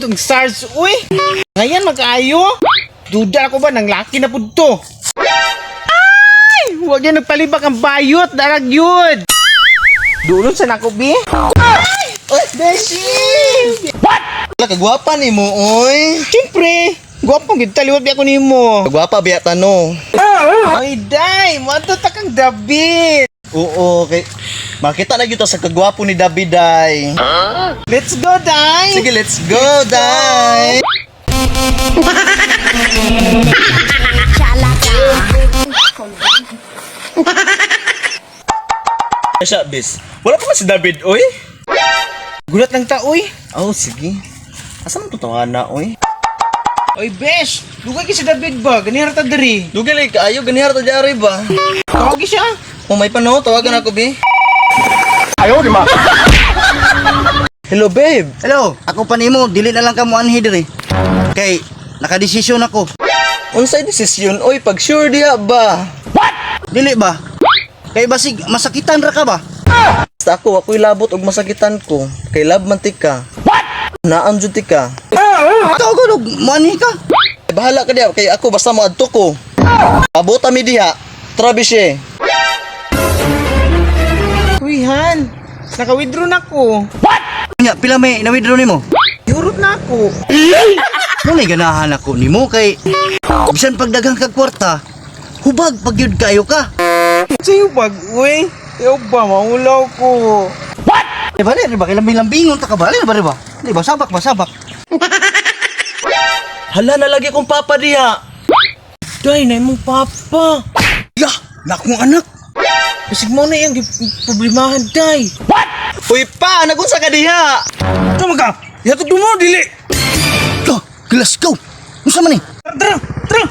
itong stars, uy. Ngayon magkaayo. Duda ako ba nang laki na pud to. Ay! Huwag yan nagpalibak ang bayot, darag yun. Dulot sa nako, bi. Ay! Uy, Beshi! Wala kagwapa nimo, oy. Siyempre, gwapong gid taliwat bi ako nimo. Kagwapa biya tano. Ay, day, mo ta kang David. Oo, kay makita na gyud ta sa kagwapo ni David, day. Let's go, day. Sige, let's go, day. Siya, bis. Wala pa man si David, oy. Gulat lang ta, uy. Oh, sige. Asa man to na, oy? Oy, Besh, dugay kay si David ba? Ganihar ta diri. Dugay lagi kaayo ganihar ta diari ba? Tawag siya. Kung may pano, tawagan ako, bi. Ayaw, di ma. Hello, babe. Hello, ako pa nimo, dili na lang ka mo anhi diri. Kay nakadesisyon ako. Unsay desisyon, oy, pag sure diha ba? Dili ba? Kay basig masakitan ra ka ba? Basta ako, ako'y labot og masakitan ko. Kay love man tika. What? Naan jud tika. Tawag og mo anhi ka. Eh, bahala ka diha kay ako basta moadto ko. Abot mi diha. Travis eh. Uy, Han. Naka-withdraw na ko. Nya pila may na-withdraw nimo? Yurot na ako. Nunay ganahan ako nimo kay bisan pagdaghang kag kwarta, hubag pag gyud kayo ka. Sa'yo bag, uy. Ayaw ba, maulaw ko. Di ba di ba kay lambing-lambingon ta ka ba? Di ba di ba? Di ba sabak ba sabak? Hala na lagi kong papa diha. Day, na imong papa. Ya, nakong anak. Basig mo na iyang problemahan, day. Uy pa, nagunsa ka diha? Tama ka. Ihatod mo, dili. Ka, Glasgow. Unsa man ni? Tara, tara.